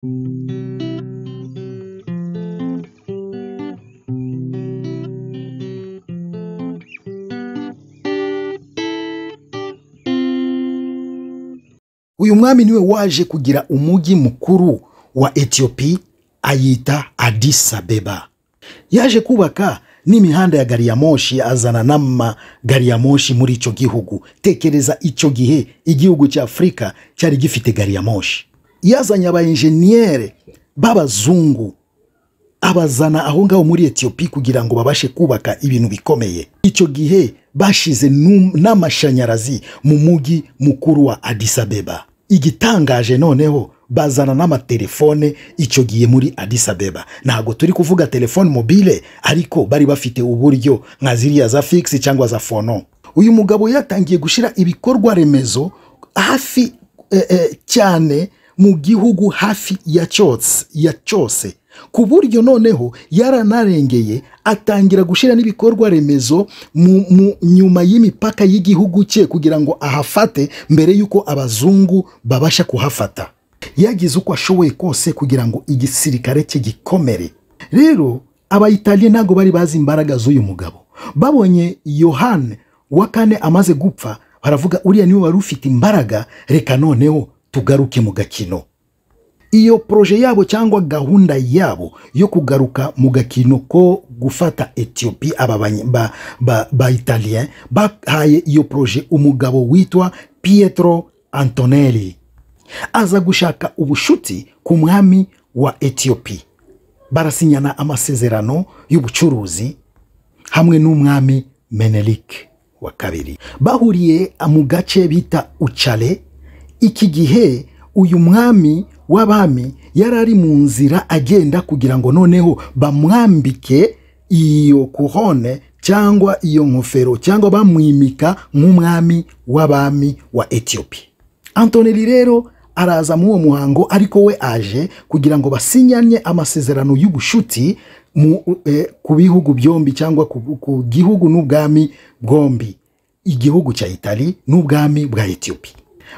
Uyu mwami niwe waje kugira umujyi mukuru wa Ethiopia ayita Addis Abeba. Yaje kubaka n'imihanda ya gari ya moshi, azana n'ama gari ya moshi muri icyo gihugu. Tekereza icyo gihe igihugu cya Afurika cyari gifite gari ya moshi. Yazanye aba enjeniyeri b'abazungu abazana aho ngaho muri Ethiopia kugira ngo babashe kubaka ibintu bikomeye. Icyo gihe bashize n'amashanyarazi mu mujyi mukuru wa Addis Abeba. Igitangaje noneho bazana n'amatelefone icyo gihe muri Addis Abeba. Ntabwo turi kuvuga telefone mobile, ariko bari bafite uburyo nka ziriya za fixe cyangwa za fono. Uyu mugabo yatangiye gushira ibikorwa remezo hafi cyane mu gihugu hafi ya cyose, ku buryo noneho yaranarengeye atangira gushira n'ibikorwa remezo mu nyuma y'imipaka y'igihugu cye kugira ngo ahafate mbere yuko abazungu babasha kuhafata. Yagize uko ashoboye kose kugira ngo igisirikare cye gikomere. Rero abayitaliye ntabwo bari bazi imbaraga z'uyu mugabo. Babonye Yohane wa kane amaze gupfa baravuga uriya niwe wari ufite imbaraga, reka noneho tugaruke mu gakino. Iyo proje yabo cyangwa gahunda yabo yo kugaruka mu gakino ko gufata Ethiopia, aba ba Italien bahaye iyo proje umugabo witwa Pietro Antonelli. Aza gushaka ubushuti ku mwami wa Ethiopia. Barasinyana amasezerano y'ubucuruzi hamwe n'umwami Menelik wa kabiri. Bahuriye mu gace bita Uchale. Iki gihe uyu mwami w'abami yari ari mu nzira agenda kugira ngo noneho bamwambike iyo couronne cyangwa iyo ngofero cyangwa bamwimika nk'umwami w'abami wa Ethiopia. Antonelli rero araza mu uwo muhango, ariko we aje kugira ngo basinyanye amasezerano y'ubushuti ku bihugu byombi cyangwa ku gihugu n'ubwami bwombi, igihugu cya Italy n'ubwami bwa Ethiopia.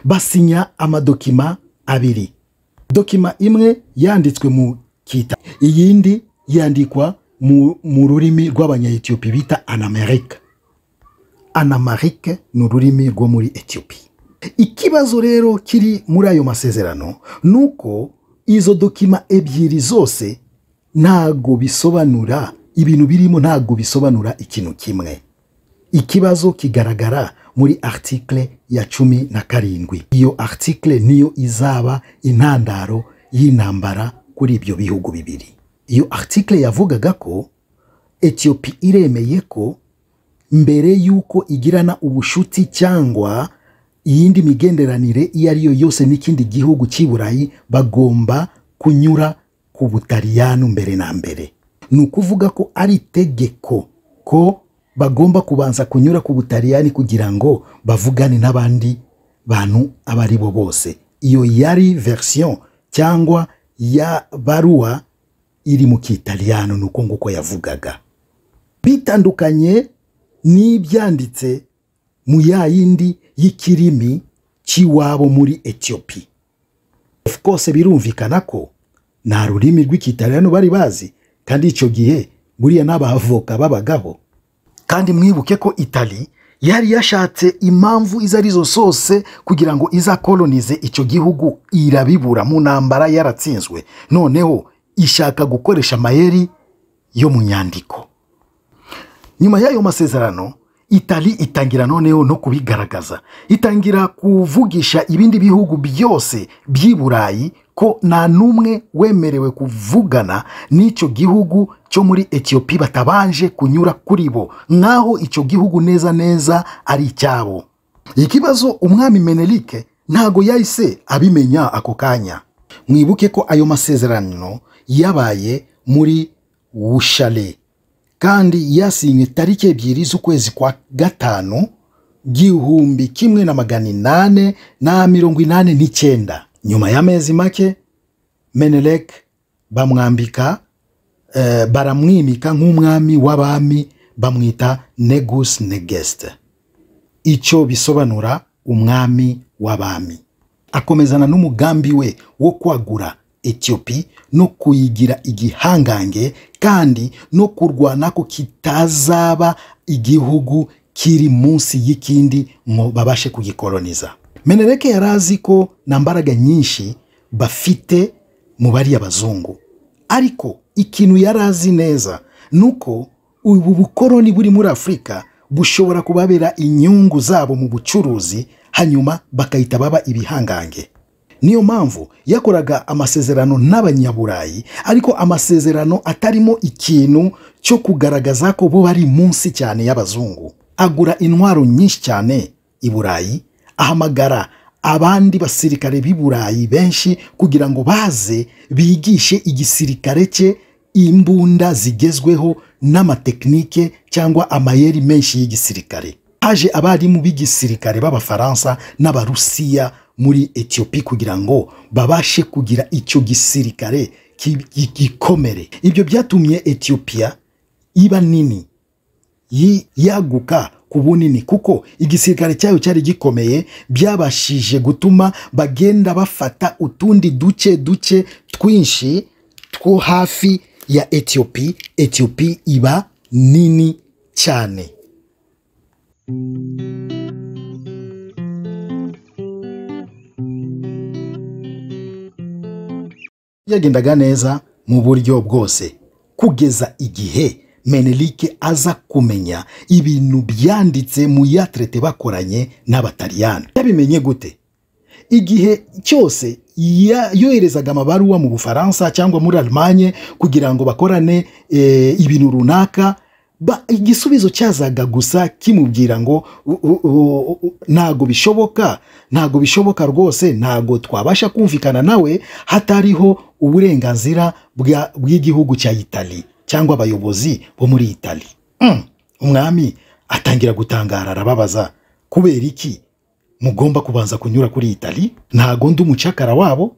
Basinya amadokima abiri. Dokima imwe yanditswe mu kita, iyindi yandikwa mu rurimi rw'abanya-Ethiopia bita Anamarike. Anamarike ni ururimi rwo muri Ethiopia. Ikibazo rero kiri muri ayo masezerano nuko izo dokima ebyiri zose ntago bisobanura ibintu birimo, ntago bisobanura ikintu kimwe. Ikibazo kigaragara muri article ya 17. Iyo article niyo izaba intandaro y'intambara kuri ibyo bihugu bibiri. Iyo article yavugaga ko Ethiopia iremeye ko mbere yuko igirana ubushuti cyangwa iyindi migenderanire iyo ariyo yose n'ikindi gihugu cy'Iburayi bagomba kunyura ku Butaliyano mbere na mbere. Ni ukuvuga ko ari itegeko ko bagomba kubanza kunyura ku Butaliyani kugira ngo bavugane n'abandi bantu abari bo bose. Iyo yari version cyangwa ya baruwa iri mu Kitaliyano, nuko nguko yavugaga. Bitandukanye n'ibyanditse mu ya yindi y'ikirimi cy'iwabo muri Ethiopia. Of course birumvikana ko nta rurimi rw'Ikitaliyano bari bazi, kandi icyo gihe buriya n'abavoka babagaho. Kandi mwibuke ko Italy yari yashatse impamvu izo arizo zose kugira ngo izakolonize icyo gihugu, irabibura mu ntambara yaratsinzwe. Noneho ishaka gukoresha amayeri yo mu nyandiko. Nyuma y'ayo masezerano Italy itangira noneho no kubigaragaza, itangira kuvugisha ibindi bihugu byose by'i Burayi ko nta n'umwe wemerewe kuvugana n'icyo gihugu cyo muri Ethiopia batabanje kunyura kuri bo, nkaho icyo gihugu neza neza ari icyabo. Ikibazo umwami Menelik ntago yahise abimenya ako kanya. Mwibuke ko ayo masezerano yabaye muri Wushale kandi yasinywe tariki 2 z'ukwezi kwa 5 1889. Nyuma y'amezi make Menelik bamwambika baramwimika nk'umwami w'abami, bamwita Negus Negest, icyo bisobanura umwami w'abami. Akomezana n'umugambi we wo kwagura Etiyopi no kuyigira igihangange, kandi no kurwana ko kitazaba igihugu kiri munsi y'ikindi ngo babashe kugikoloniza. Menereke yarazi ko nta mbaraga nyinshi bafite mu bariya bazungu, ariko ikintu yarazi neza nuko ubu bukoroni buri muri Afurika bushobora kubabera inyungu zabo mu bucuruzi, hanyuma bakahita baba ibihangange. Niyo mpamvu yakoraga amasezerano n'abanyaburayi, ariko amasezerano atarimo ikintu cyo kugaragaza ko bo bari munsi cyane y'abazungu. Agura intwaro nyinshi cyane i Burayi, ahamagara abandi basirikare b'i Burayi benshi kugira ngo baze bigishe igisirikare cye imbunda zigezweho n'amatekinike cyangwa amayeri menshi y'igisirikare. Haje abarimu b'igisirikare b'Abafaransa n'Abarusiya muri Ethiopia kugira ngo babashe kugira icyo gisirikare gikomere. Ibyo byatumye Ethiopia iba nini, yaguka ku bunini, kuko igisirikare cyayo cyari gikomeye. Byabashije gutuma bagenda bafata utundi duce duce twinshi two hafi ya Ethiopia. Ethiopia iba nini cyane. Yagendaga neza mu buryo bwose kugeza igihe Menelik aza kumenya ibintu byanditse mu ya traité bakoranye n'Abataliyani. Yabimenye gute? Igihe cyose yoherezaga amabaruwa mu Bufaransa cyangwa muri Allemagne kugira ngo bakorane ibintu runaka, igisubizo cyazaga gusa kimubwira ngo ntago bishoboka, ntago bishoboka rwose, ntago twabasha kumvikana nawe hatariho uburenganzira bw'igihugu cya Italy cyangwa abayobozi bo muri Italy. Umwami atangira gutangara, arababaza kubera iki mugomba kubanza kunyura kuri Italy? Ntago ndi umucakara wabo.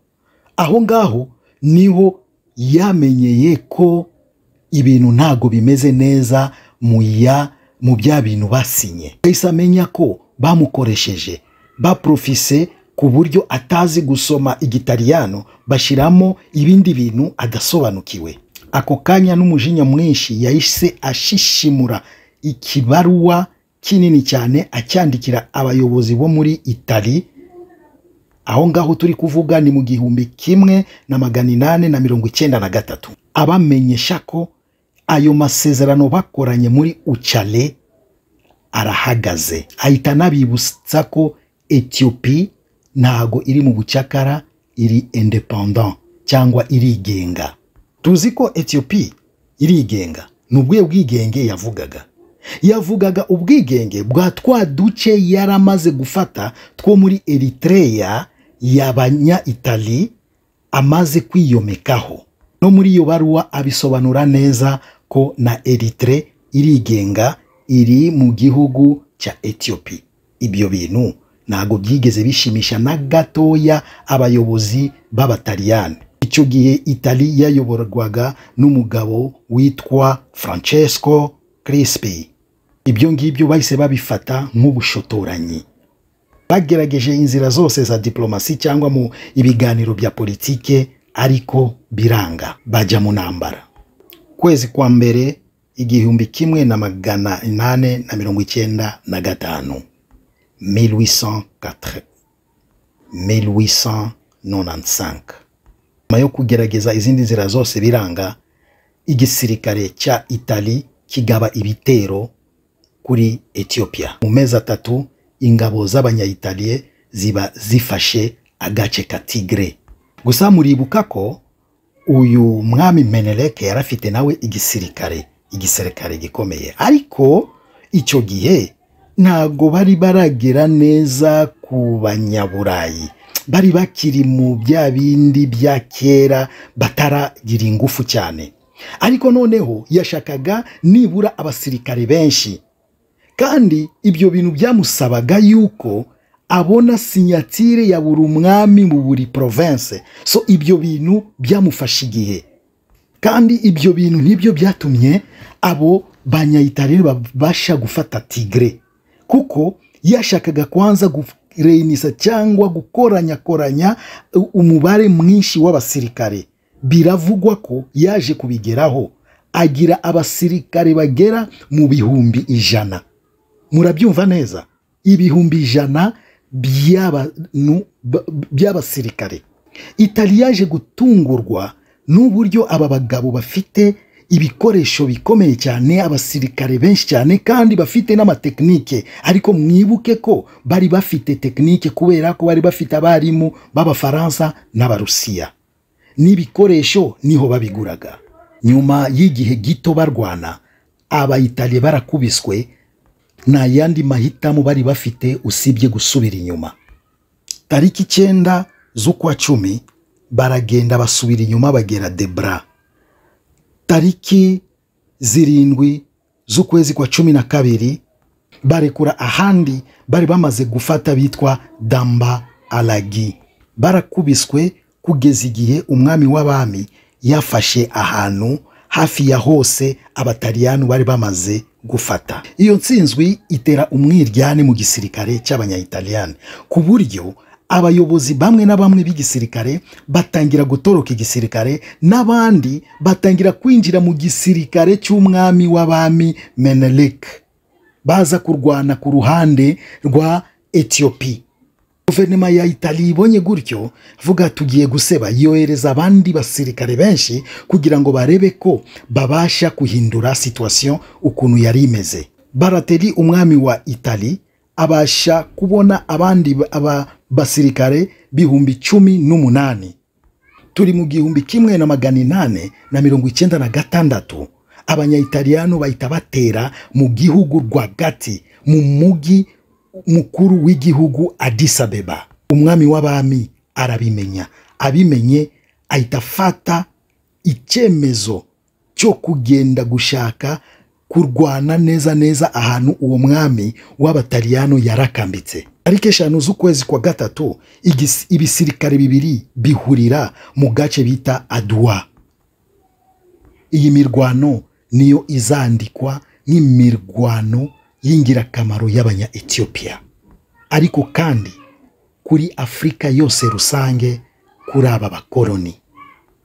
Aho ngaho niho yamenyeye ko ibintu ntago bimeze neza mu bya bintu basinye. Yahise amenya ko bamukoresheje, baprofise ku buryo atazi gusoma igitaliyano, bashiramo ibindi bintu adasobanukiwe. Ako kanya n'umujinya mwinshi yahise ashishimura ikibaruwa kinini cyane acyandikira abayobozi bo muri Italy. Aho ngaho turi kuvuga ni mu 1893, abamenyesha ko ayo masezerano bakoranye muri Ucale arahagaze. Ahita anabibutsa ko Ethiopia ntago iri mu bucakara, iri independent cyangwa irigenga. Tuzi ko Ethiopia irigenga. Ni ubuhe bwigenge yavugaga? Yavugaga ubwigenge bwa twa duce yaramaze gufata two muri Eritrea y'abanya Italy amaze kwiyomekaho. No muri iyo baruwa abisobanura neza ko na Eritrea irigenga, iri mu gihugu cya Ethiopia. Ibyo bintu ntago byigeze bishimisha na gatoya abayobozi b'Abataliyani. Icyo gihe Italy yayoborwaga n'umugabo witwa Francesco Crispi. Ibyo ngibyo bahise babifata nk'ubushotoranyi. Bagerageje inzira zose za diplomasi cyangwa mu ibiganiro bya politike, ariko biranga, bajya mu ntambara. Kwezi kwa mbere 1895, 1895, nyuma yo kugerageza izindi nzira zose biranga, igisirikare cya Italy kigaba ibitero kuri Ethiopia. Mu mezi atatu ingabo z'abanya-Italie ziba zifashe agace ka Tigre. Gusa muribuka ko uyu mwami Menelik yarafite nawe igisirikare gikomeye, ariko icyo gihe ntago bari baragera neza ku banyaburayi, bari bakiri mu bya bindi bya kera bataragira ingufu cyane. Ariko noneho yashakaga nibura abasirikare benshi, kandi ibyo bintu byamusabaga yuko abona sinyatire ya buri umwami mu buri province. So ibyo bintu byamufashe igihe, kandi ibyo bintu nibyo byatumye abo banyayitali babasha gufata Tigre, kuko yashakaga kwanza Kureyinisa cyangwa gukoranyakoranya umubare mwinshi w'abasirikare. Biravugwa ko yaje kubigeraho, agira abasirikare bagera mu 100,000. Murabyumva neza, 100,000 by'abasirikare. Itali yaje gutungurwa n'uburyo aba bagabo bafite ibikoresho bikomeye cyane, abasirikare benshi cyane, kandi bafite n'amatekinike. Ariko mwibuke ko bari bafite tekinike kubera ko bari bafite abarimu b'Abafaransa n'Abarusiya, n'ibikoresho niho babiguraga. Nyuma y'igihe gito barwana, Abayitaliya barakubiswe, nta yandi mahitamo bari bafite usibye gusubira inyuma. Tariki 9 z'ukwa 10 baragenda basubira inyuma bagera Debra. Tariki 7 z'ukwezi kwa 12 barekura ahandi bari bamaze gufata bitwa Damba Alagi. Barakubiswe kugeza igihe umwami w'abami yafashe ahantu hafi ya hose Abataliyani bari bamaze gufata. Iyo ntsinzwi itera umwiryane mu gisirikare cy'Abanyayitaliyani, ku buryo abayobozi bamwe na bamwe b'igisirikare batangira gutoroka igisirikare, n'abandi batangira kwinjira mu gisirikare cy'umwami w'abami Menelik, baza kurwana ku ruhande rwa Ethiopia. Guverinoma ya Itali ibonye gutyo, vuga tugiye guseba, yohereza abandi basirikare benshi kugira ngo barebe ko babasha kuhindura situation ukuntu yari imeze. Barateri umwami wa Itali abasha kubona abandi basirikare 18,000. Turi mu 1896, Abanyayitaliyano bahita batera mu gihugu rwagati, mu mugi mukuru w'igihugu Addis Abeba. Umwami w'abami arabimenya, abimenye ahita afata icyemezo cyo kugenda gushaka kurwana neza neza ahantu uwo mwami w'Abataliyano yarakambitse. Tariki 5 z'ukwezi kwa 3 ibisirikare bibiri bihurira mu gace bita Adwa. Iyi mirwano niyo izandikwa nk'imirwano y'ingirakamaro y'abanya Ethiopia, ariko kandi kuri Afrika yose rusange, kuri aba bakoloni.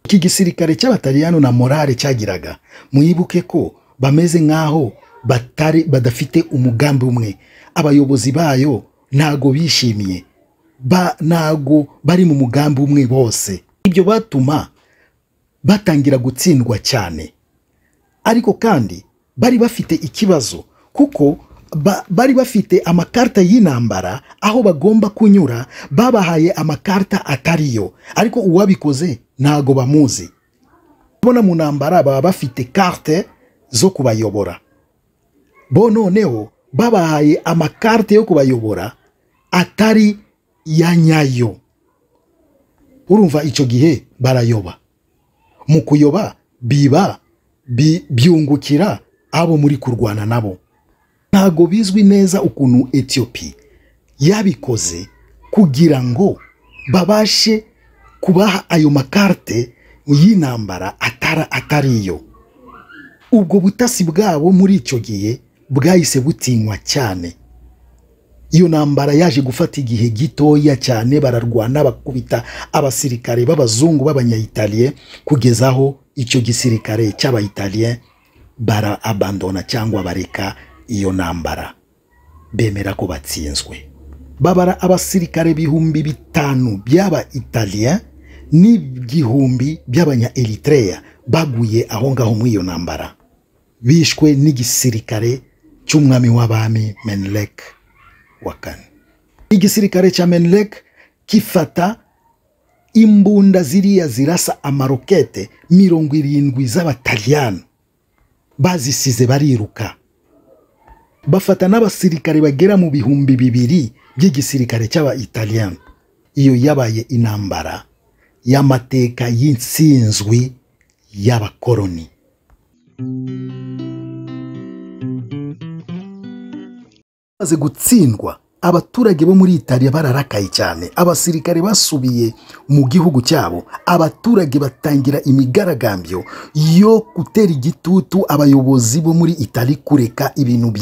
Iki gisirikare cy'Abataliyano na morale cyagiraga, mwibuke ko bameze nkaho batari badafite umugambi umwe. Abayobozi bayo ntago bishimiye, ntago bari mu mugambi umwe bose. Ibyo batuma batangira gutsindwa cyane. Ariko kandi bari bafite ikibazo, kuko bari bafite amakarta y'intambara aho bagomba kunyura, babahaye amakarta atariyo, ariko uwabikoze ntago bamuzi. Bona mu ntambara baba bafite carte zo kubayobora, bo noneho babahaye amakarte yo kubayobora atari ya nyayo. Urumva icyo gihe barayoba. Mu kuyoba biba byungukira abo muri kurwana nabo. Ntago bizwi neza ukuntu Ethiopia yabikoze kugira ngo babashe kubaha ayo makarte y'intambara atariyo. Ubwo butasi bwabo muri icyo gihe bwahise butinywa cyane. Iyo ntambara yaje gufata igihe gitoya cyane, bararwana bakubita abasirikare b'abazungu b'Abanyayitaliye, kugeza aho icyo gisirikare cy'Abayitaliye bara abandona cyangwa bareka iyo ntambara, bemera ko batsinzwe. Babara abasirikare 5,000 by'Abayitaliye n'igihumbi by'Abanya Eritrea baguye aho ngaho muri iyo ntambara, bishwe n'igisirikare cy'umwami w'abami Menelik wa kane. Igisirikare cya Menelik kifata imbunda ziriya zirasa amarokete 70 z'Abataliyani, bazisize bariruka. Bafata n'abasirikare bagera mu 2,000 by'igisirikare cy'Abayitaliyani. Iyo yabaye intambara y'amateka y'intsinzwi y'abakoloni. Maze gutsindwa Abaturage bo muri Italiya bararakaye cyane. Abasirikare basubiye mu gihugu cyabo, abaturage batangira imigaragambyo yo gutera igitutu abayobozi bo muri Itali kureka ibintu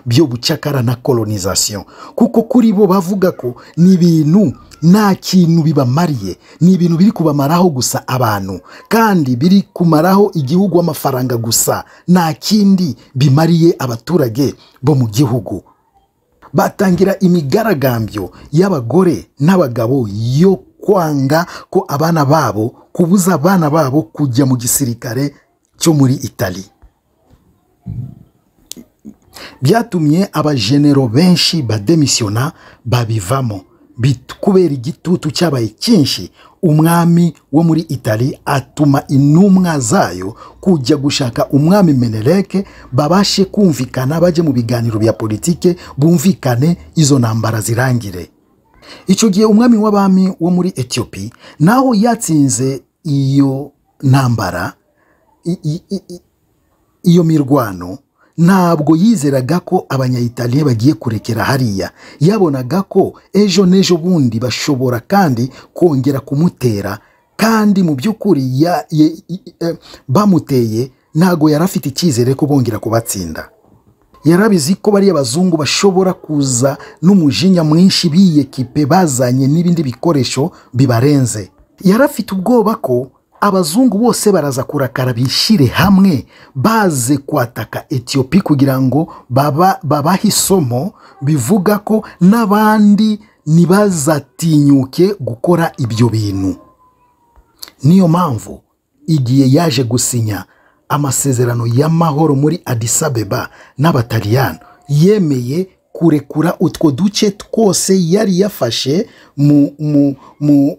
byo bucakara na colonization, kuko kuri bo bavuga ko ni ibintu nta kintu bibamariye, ni ibintu biri kubamaraho gusa abantu, kandi biri kumaraho igihugu amafaranga gusa, nta kindi bimariye abaturage bo mu gihugu. Batangira imigaragambyo y'abagore n'abagabo yo kwanga ko abana babo, kubuza abana babo kujya mu gisirikare cyo muri Itali. Byatumye abajenero benshi bademisiyona babivamo kubera igitutu cyabaye cyinshi. Umwami wo muri Itali atuma intumwa zayo kujya gushaka umwami Menelik babashe kumvikana, bajye mu biganiro bya politike bumvikane, izo ntambara zirangire. Icyo gihe umwami w'abami wo muri Ethiopia naho yatsinze iyo ntambara, iyo mirwano, ntabwo yizeraga ko abanyayitaliya bagiye kurekera hariya. Yabonaga ko ejo n'ejo bundi bashobora kandi kongera kumutera, kandi mu by'ukuri bamuteye ntabwo yari afite icyizere ko bongera kubatsinda. Yarabizi ko bariya bazungu bashobora kuza n'umujinya mwinshi biyekipe bazanye n'ibindi bikoresho bibarenze. Yari afite ubwoba ko abazungu bose baraza kurakara bishire hamwe baze kwataka Ethiopia kugira ngo babahe isomo, bivuga ko n'abandi ntibazatinyuke gukora ibyo bintu. Niyo mpamvu igihe yaje gusinya amasezerano y'amahoro muri Addis Abeba n'Abataliyano, yemeye kurekura utwo duce twose yari yafashe mu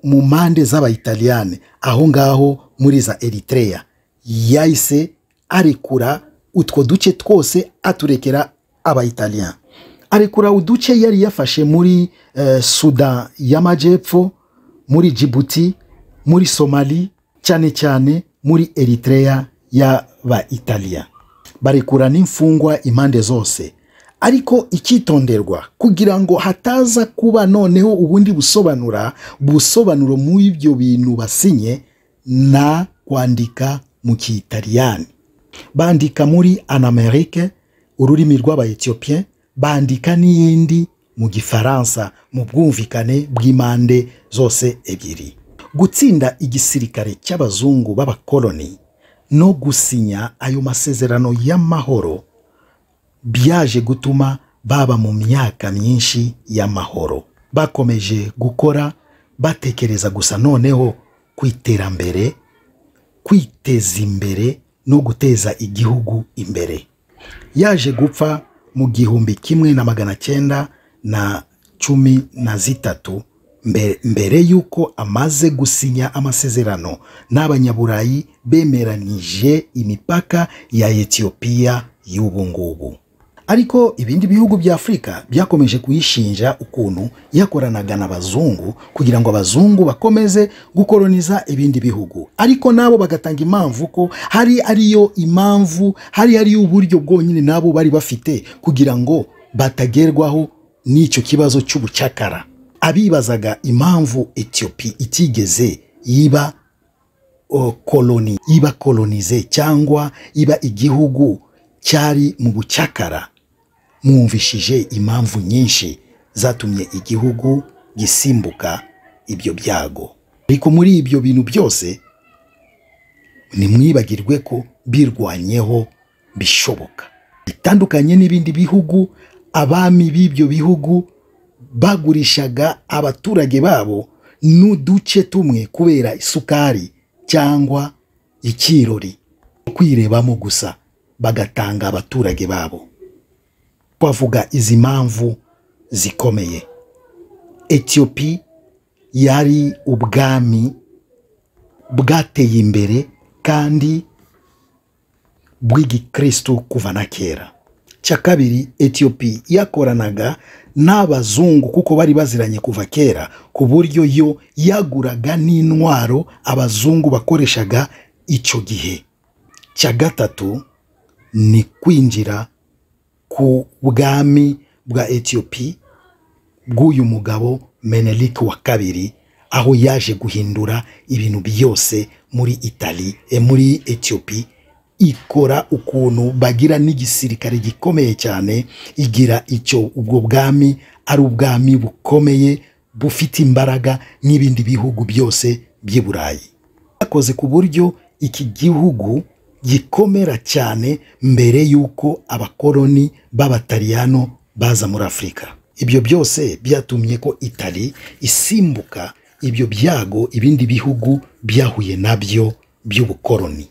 mpande z'Abayitaliyane aho ngaho muri za Eritrea. Yahise arekura utwo duce twose aturekera Abayitaliyane. Arekura uduce yari yafashe muri Sudan y'Amajyepfo, muri Djibouti, muri Somali, cyane cyane muri Eritrea y'Abaitaliya. Barekura n'imfungwa impande zose. Ariko icyitonderwa kugira ngo hataza kuba noneho ubundi busobanuro mu ibyo bintu basinye na kwandika mu Kiitaliyani. Bandika muri Anamerike ururimi rw'Abaethiopien, bandika n'iyindi mu Gifaransa mu bwumvikane bw'impande zose ebyiri. Gutsinda igisirikare cy'abazungu b'abakoloni no gusinya ayo masezerano y'amahoro byaje gutuma baba mu myaka myinshi y'amahoro. Bakomeje gukora batekereza gusa noneho ku iterambere, kwiteza imbere no guteza igihugu imbere. Yaje gupfa mu 1913 mbere yuko amaze gusinya amasezerano n'Abanyaburayi bemeranije imipaka ya Ethiopia y'ubu ngubu. Ariko ibindi bihugu bya Afrika byakomeje kuyishinja ukuntu yakoranaga n'abazungu kugira ngo abazungu bakomeze gukoloniza ibindi bihugu. Ariko nabo bagatanga impamvu ko hari ariyo impamvu, hari ariyo uburyo bwonyine nabo bari bafite kugira ngo batagerwaho n'icyo kibazo cy'ubucakara. Abibazaga impamvu Ethiopia itigeze iba koloni, iba kolonize cyangwa iba igihugu cyari mu bucakara, mwumvishije impamvu nyinshi zatumye igihugu gisimbuka ibyo byago. Ariko muri ibyo bintu byose nimwibagirwe ko birwanyeho bishoboka. Bitandukanye n'ibindi bihugu, abami b'ibyo bihugu bagurishaga abaturage babo n'uduce tumwe kubera isukari cyangwa ikirori, kwirebamo gusa bagatanga abaturage babo. Twavuga izi mpamvu zikomeye. Ethiopia yari ubwami bwateye imbere kandi bw'igikristo kuva na kera. Cya kabiri, Ethiopia yakoranaga n'abazungu kuko bari baziranye kuva kera, ku buryo yo yaguraga n'intwaro abazungu bakoreshaga icyo gihe. Cya gatatu ni kwinjira ku bwami bwa Ethiopia bw'uyu mugabo Menelik wa kabiri, aho yaje guhindura ibintu byose muri Italy, muri Ethiopia, ikora ukuntu bagira n'igisirikare gikomeye cyane, igira icyo ubwo bwami ari ubwami bukomeye bufite imbaraga nk'ibindi bihugu byose by'i Burayi. Bakoze ku buryo iki gihugu gikomera cyane mbere y'uko abakoloni b'Abataliyano baza muri Afurika. Ibyo byose byatumye ko Italy isimbuka ibyo byago ibindi bihugu byahuye nabyo by'ubukoloni.